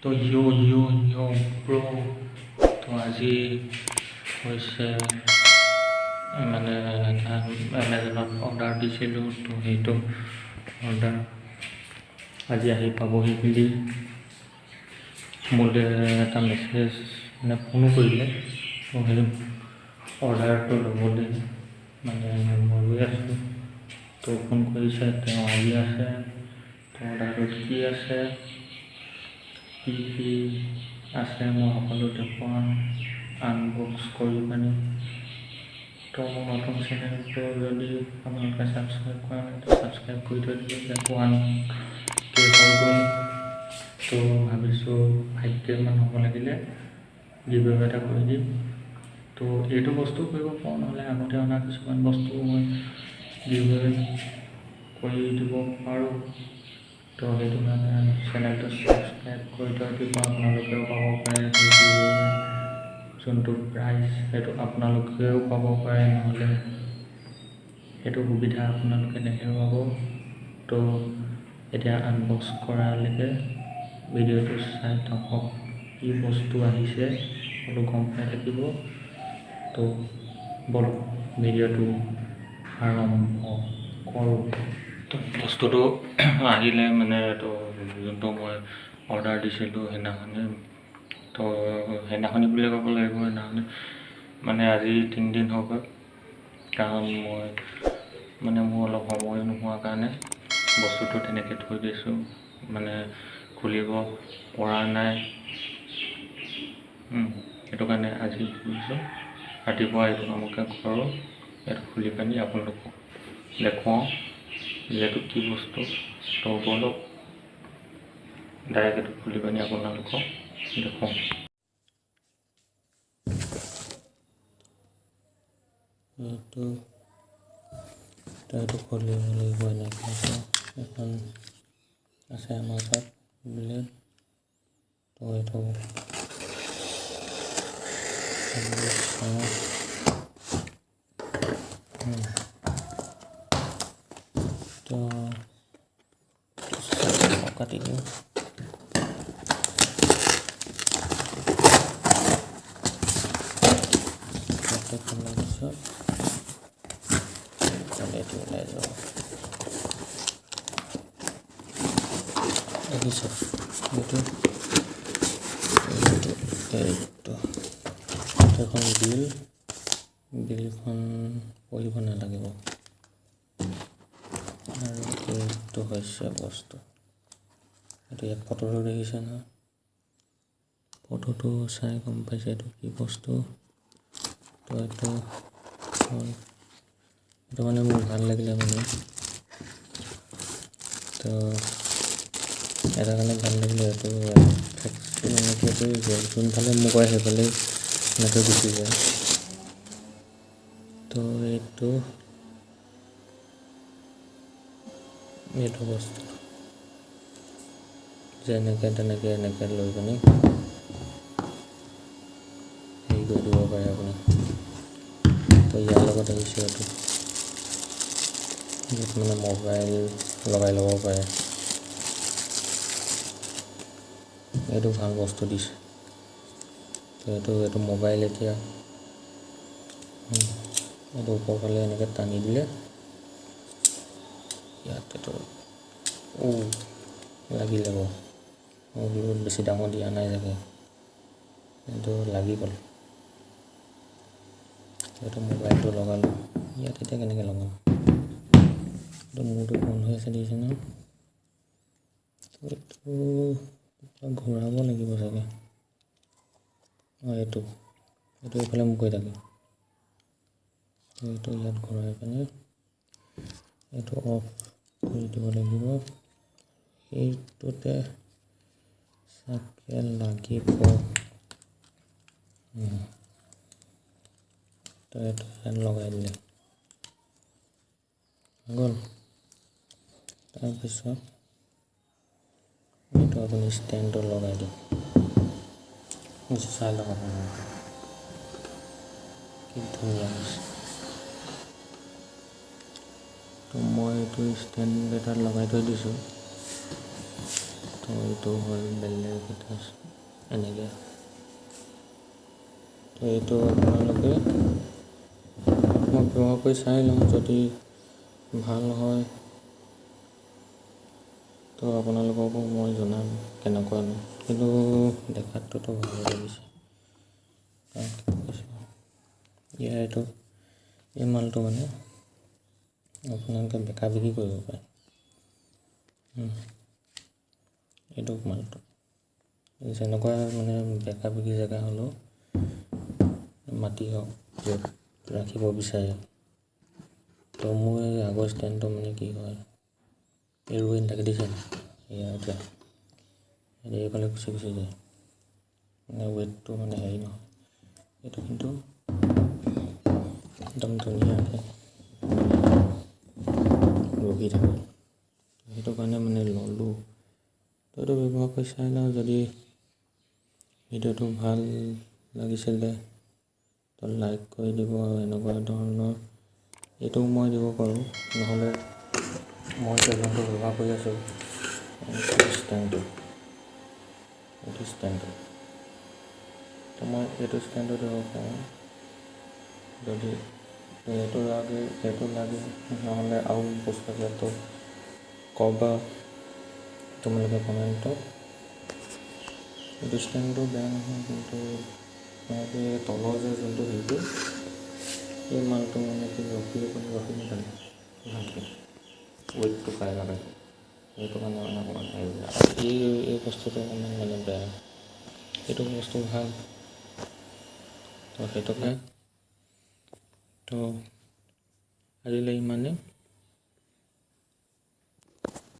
তো য়ো য়ো য়ো ব্ৰ', তো আজি হৈছে মানে এটা এমেজনত অৰ্ডাৰ দিছিলোঁ। তো সেইটো অৰ্ডাৰ আজি আহি পাবহি বুলি মোলৈ এটা মেছেজ, মানে ফোনো কৰিলে। তো সেই অৰ্ডাৰটো ল'বলৈ মানে মই গৈ আছোঁ। তো ফোন কৰিছে, তেওঁ আহি আছে। তো অৰ্ডাৰটোত কি আছে, কি কি আছে, মই সকলো দেখুৱাম আনবক্স কৰি পানি। তো মোৰ নতুন চেনেলটো যদি আপোনালোকে ছাবস্ক্ৰাইব কৰা নাই, তো ছাবস্ক্ৰাইব কৰি থৈ দিব। ইয়াত 1K হৈ গ'ল। তো ভাবিছোঁ 5K মান হ'ব লাগিলে গিভ এটা কৰি দিম। তো এইটো বস্তুও কৰিব পাৰোঁ, নহ'লে আগতে অনা কিছুমান বস্তু মই গিভ কৰি দিব পাৰোঁ। তো সেইটো কাৰণে চেনেলটো ছাবস্ক্ৰাইব কৰি থৈ দিব, আপোনালোকেও পাব পাৰে। সেই যোনটো প্ৰাইজ, সেইটো আপোনালোকেও পাব পাৰে, নহ'লে সেইটো সুবিধা আপোনালোকে নেহেৰুৱাব। তো এতিয়া আনবক্স কৰালৈকে ভিডিঅ'টো চাই থাকক, কি বস্তু আহিছে সকলো গম পাই থাকিব। তো ব'লক, ভিডিঅ'টো আৰম্ভ কৰোঁ। তো বস্তুটো আহিলে, মানে তো যোনটো মই অৰ্ডাৰ দিছিলোঁ সেইদিনাখনি, তো সেইদিনাখনি বুলিয়ে ক'ব লাগিব, সেইদিনাখনি মানে আজি 3 দিন হৈ গ'ল। কাৰণ মই মানে মোৰ অলপ সময় নোহোৱাৰ কাৰণে বস্তুটো তেনেকৈ থৈ দিছোঁ, মানে খুলিব পৰা নাই। সেইটো কাৰণে আজি ভাবিছোঁ ৰাতিপুৱা এইটো কামকে কৰোঁ, এইটো খুলি পানি আপোনালোকক দেখুৱাওঁ যিহেতু কি বস্তু। তো ব'লক, ডাইৰেক্ট এইটো খুলি পানি আপোনালোকক দেখুৱাওঁ। এইটো এইটো খুলিব লাগিব এনেকৈ। এখন আছে আমাৰ তাত ব্লেড। তো এইটো চাওঁ। তো কাটি দিওঁ। খোলাৰ পিছত এইটো ওলাই যাব। দেখিছে, এইটো এইটো এইটো এখন বিল, বিলখন পঢ়িব নালাগিব। আৰু এইটো হৈছে বস্তু। এইটো ইয়াত ফটোটো দেখিছে নহয়? ফটোটো চাই গম পাইছে এইটো কি বস্তু। তো এইটো হ'ল, এইটো মানে মোৰ ভাল লাগিলে। মানে তো এটা কাৰণে ভাল লাগিলে, এইটো ফ্লেক্সটো, মানে কি, এইটো যোনফালে মুখ কৰে সেইফালে এনেকৈ গুচি যায়। তো এইটো বস্তু যেনেকৈ তেনেকৈ এনেকৈ লৈ পিনি হেৰি কৰি দিব পাৰে আপুনি। তো ইয়াৰ লগত আহিছে এইটো, য'ত মানে মোবাইল লগাই ল'ব পাৰে। এইটো ভাল বস্তু দিছে। তো এইটো মোবাইল এতিয়া এইটো ওপৰ ফালে এনেকৈ টানি দিলে ইয়াত এইটো লাগিলে বাৰু। মই বোলো বেছি ডাঙৰ দিয়া নাই চাগে, কিন্তু লাগি গ'ল। এইটো মোবাইলটো লগালোঁ ইয়াত। এতিয়া কেনেকৈ লগাম? এইটো মূৰটো বন্ধ হৈ আছে, দেখিছে নহয়? এইটো ঘূৰাব লাগিব চাগে। অঁ, এইটো এইফালে মুখ হৈ থাকে। এইটো ইয়াত ঘূৰাই পিনি এইটো অফ কৰি দিব লাগিব। সেইটোতে চাগে লাগিব। তো এইটো ইয়াত লগাই দিলে গ'ল। তাৰপিছত এইটো আপুনি ষ্টেণ্ডটো লগাই দিয়ক। চাই লওক আপোনালোকে কি ধুনীয়া হৈছে। তো মই এইটো ষ্টেণ্ড এটাত লগাই থৈ দিছোঁ। তো এইটো হ'ল বেলেগ এটা। এনেকৈ। তো এইটো আপোনালোকে, মই ব্যৱহাৰ কৰি চাই লওঁ, যদি ভাল হয় তো আপোনালোককো মই জনাম কেনেকুৱানো। কিন্তু দেখাতটোতো ভালেই লাগিছে। ইয়াৰ এইটো এই মালটো মানে আপোনালোকে বেকা বিক্ৰী কৰিব পাৰে। এইটো মালটো যেনেকুৱা মানে বেকা বিকি জেগা হ'লেও, মাটি হওক, য'ত ৰাখিব বিচাৰে। তো মোৰ এই আগৰ ষ্টেণ্ডটো মানে কি হয়, এই ৰৈ নাথাকে দেখিছে, এয়া এতিয়া এইফালে গুচি গুচি যায়, মানে ৱেইটটো মানে হেৰি নহয়। এইটো কিন্তু একদম ধুনীয়াকৈ ৰখি থাকে, সেইটো কাৰণে মানে ল'লোঁ। তো এইটো ব্যৱহাৰ কৰি চাই লওঁ। যদি ভিডিঅ'টো ভাল লাগিছিলে তো লাইক কৰি দিব, আৰু এনেকুৱা ধৰণৰ এইটোও মই দিব পাৰোঁ। নহ'লে মই এতিয়া যোনটো ব্যৱহাৰ কৰি আছোঁ ষ্টেণ্ডটো, এইটো ষ্টেণ্ডটো, তো মই এইটো ষ্টেণ্ডো দিব পাৰোঁ যদি এইটো লাগে। এইটো লাগে, নহ'লে আৰু বস্তু আছে, তো ক'বা তোমালোকে কমেণ্টত। এইটো ষ্টেণ্ডটো বেয়া নহয়, কিন্তু মানে তলৰ যে যোনটো হেৰিটো, এই মালটো মানে কি ৰখি ৰখি নাথাকে ভালকৈ, ৱেইটটো পাই থাকে, সেইটো কাৰণে মানে অকণমান হেৰি। আৰু এই বস্তুটো অকণমান মানে বেয়া, এইটো বস্তু ভাল। তো সেইটোকে তো আজিলৈ ইমানেই।